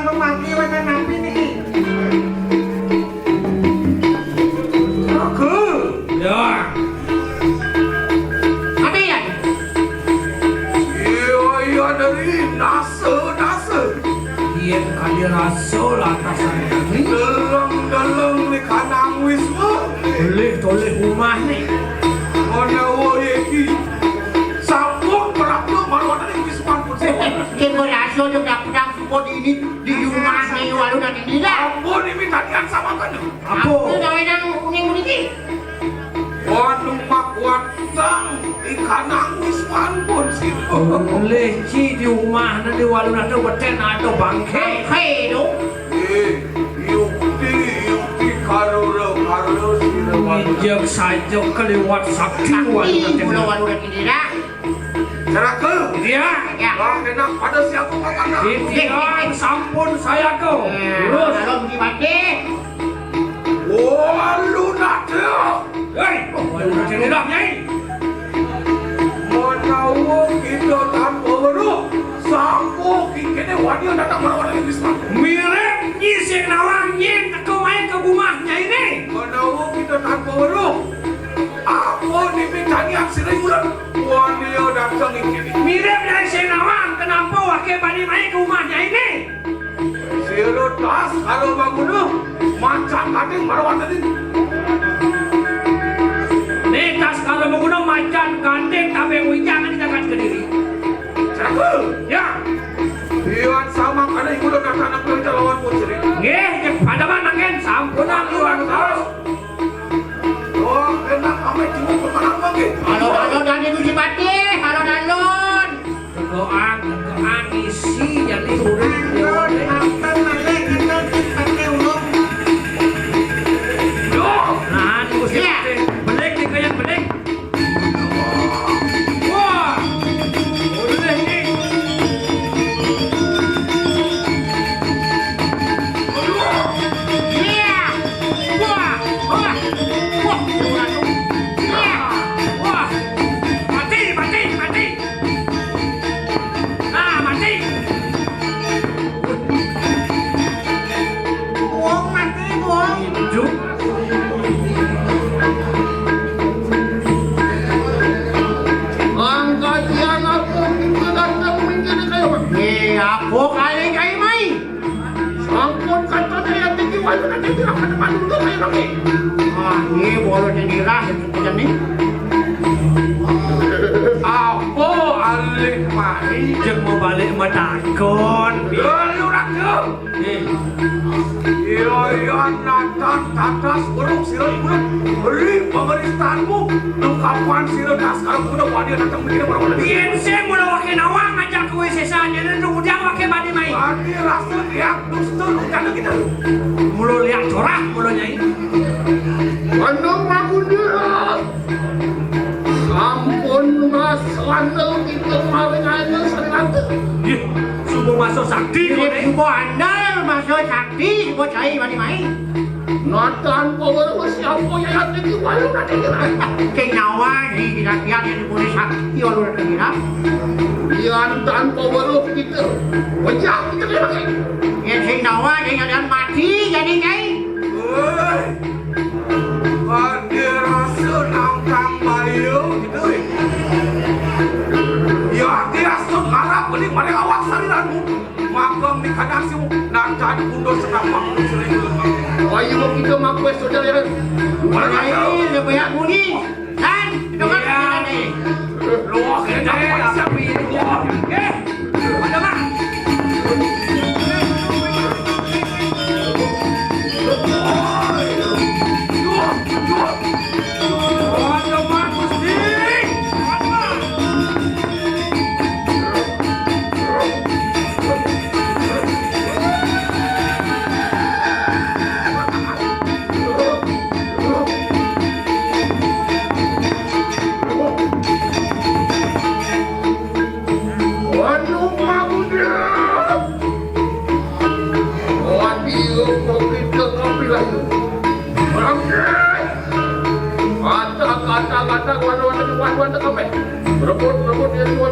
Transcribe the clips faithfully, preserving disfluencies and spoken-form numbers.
Mangke wénten napi niki? Raga. Ya. Napi ya? Iya, iya, dari nasa, nasa. Yén kaya rasa lantasan ini. Deleng-deleng ning Kanang Wisma. Tolih, tolih umah nih. Menawa iki sampun prapta marwatane Wisman pun. Sing merasa dong dapdang semua di ini, di rumah nih, walu nanti nila. Ampun, ini tadian sama kan? Apa? Apa gawe nang kuning mriki? Waduh, Mak, watang ikanang wis mangun sih. Leci di rumah nanti walu nanti beten ada bangke. Bangke dong. Eh, yukti, yukti, karura, karura, sira walu. Injek saja keliwat sakti walu nanti. Sakti walu nanti nila. Ceraka. Iya. Ya. Lah, enak pada siapa paman? Titiang sampun sayaka. Terus. Kalau budi mati. Walu nada. Hei, walu nada dah, Nyai. Menawa kita tanpa weruh, sampun kene wani datang merawat Wisman. Mirip Nyi sing nawang Nyi teka main ke rumah Nyai ni. Menawa kita tanpa weruh, apa ni pitanya sira bulan? Wani datang iki. Mirip dari sing nawang, kenapa wakil bani main ke rumah Nyai ni? Sira tas kalau bangun, macan kating marwat tadi. Ni tas kalau bangun, macan kating tapi wijang di jagat kediri. Cakep. Ya. Iwan sama kada ibu dan anak kita lawan pun sini. Nggih, cek pada manangin sampunang iwan terus. Oh, enak ame jenguk pemenang bagi. Alon-alon dan ibu Cipati, alon-alon. Tegoan, tegoan isi jadi urut. Alon, akan malih kita Cipati ulung. Duh. Nah, ibu Cipati. Belik nih, kayak belik. Wah! Boleh ni. Aduh! Iya! Wah! Wah! Wah! Iya! Wah! Mati, mati, mati! Nah, mati! Buang mati, buang. Hidup. Angkatian aku pintu datang minggir kayu. Eh, aku kali kayu mai. Sampun kata saya tinggi wayu nanti tidak ada malu tuh kayu lagi. Ah, ini bolo tinggi lah itu kita nih. Apa alih mai? Jeng mau balik matakon. Lalu raga. Iya, iya, natan tatas burung sira ibu. Beri pemeristaanmu. Nang kapan sira das kalau kuda wani datang begini baru ada. Yen sing mula wake nawang ngajak kowe sesane nang ujang wake bani mai. Bani rasa lihat dusta rencana kita. Mula lihat corak mula nyai. Manung mangundira. Sampun Mas Wandel kita maring aina sari ratu. Nggih, suba masa sakti. Nggih, suba andal masa sakti, suba cai bani mai. Natan power siapa ya nanti walu nanti kira. Keng nyawa di kira-kira yang dipulih sakti walu nanti kira. Yang tanpa weruh kita. Wajah kita dia pakai. Yang sing nyawa yang ada mati jadi nyai. Woi. Ade rasa nangkang bayu gitu. Ya ade rasa ngarap beli pada awak sariranmu. Magang di kandang simu. Nanti ada kundur senapak sering. Ayo kita makwes saudara. Mana ada? Lebih aku ni. Kan, itu kan. Iya. Luwak kene. Eh, ada, Mak. Ada, Mak, Gusti. Ada, Mak. Waduh, Pak Budi. Waduh, covid ke covid lagi. Bangke. Kata, kata, kata, waduh, waduh, waduh, waduh, sampai. Rebut, rebut, dia semua.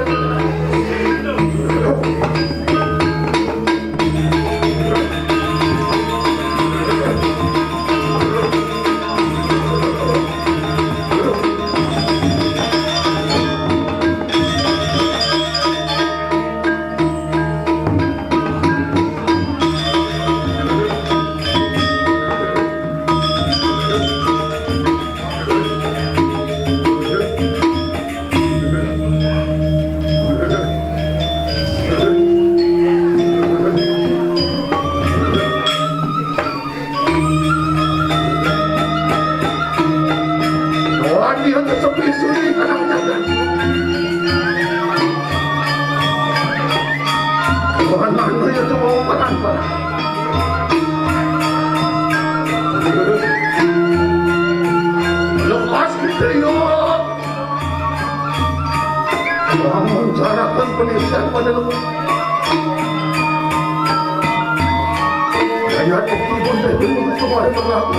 Triyo. Lamun carakan penisian pada lu. Daya teki pun teh belum kemarin berlaku.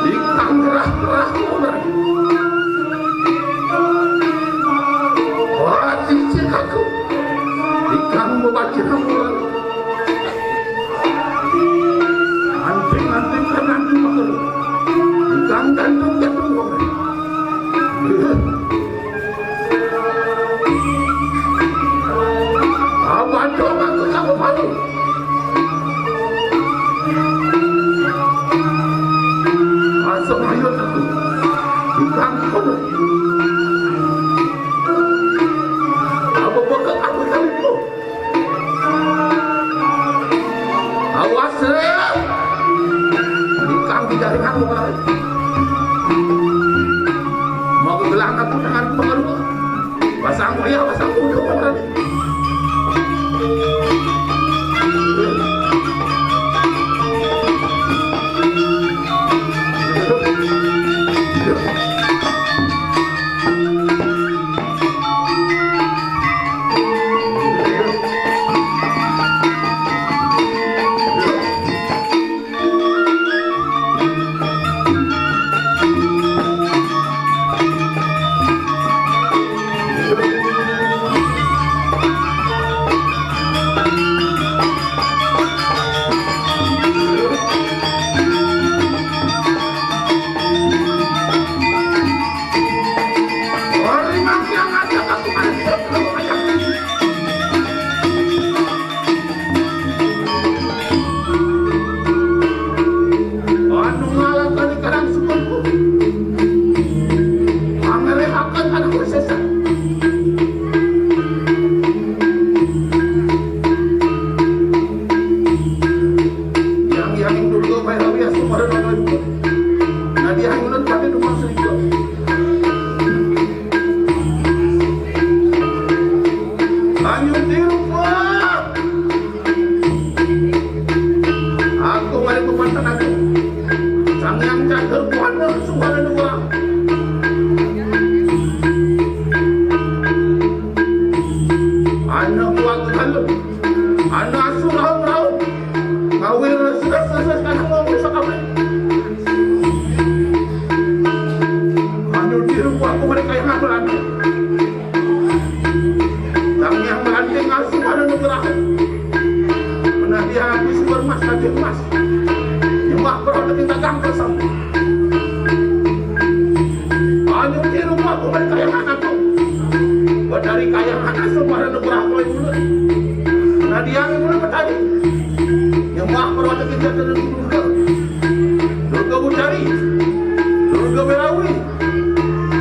Ikang gerah-gerah kuburan. Wah, cicing aku. Ikang membaca kuburan. Anting-anting kan anting makhluk. Ikang jantung-jantung kuburan. Abadong aku sama palu. Asam ayo aku. Ikang kono. Apa bakal aku kali itu? Awas, eh. Ikang di jaringan, Bang. Mau gelang aku dengan pengaruh. Pasang ya, pasang udah, Bang.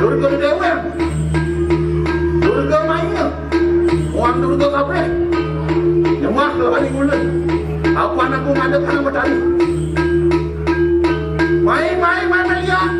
Durga Déwa. Durga Maya. Muang Durga kabéh. Nyembah ka hari ulun. Apan aku ngadeg kana Betari. Mai, mai, mai, mai, ya.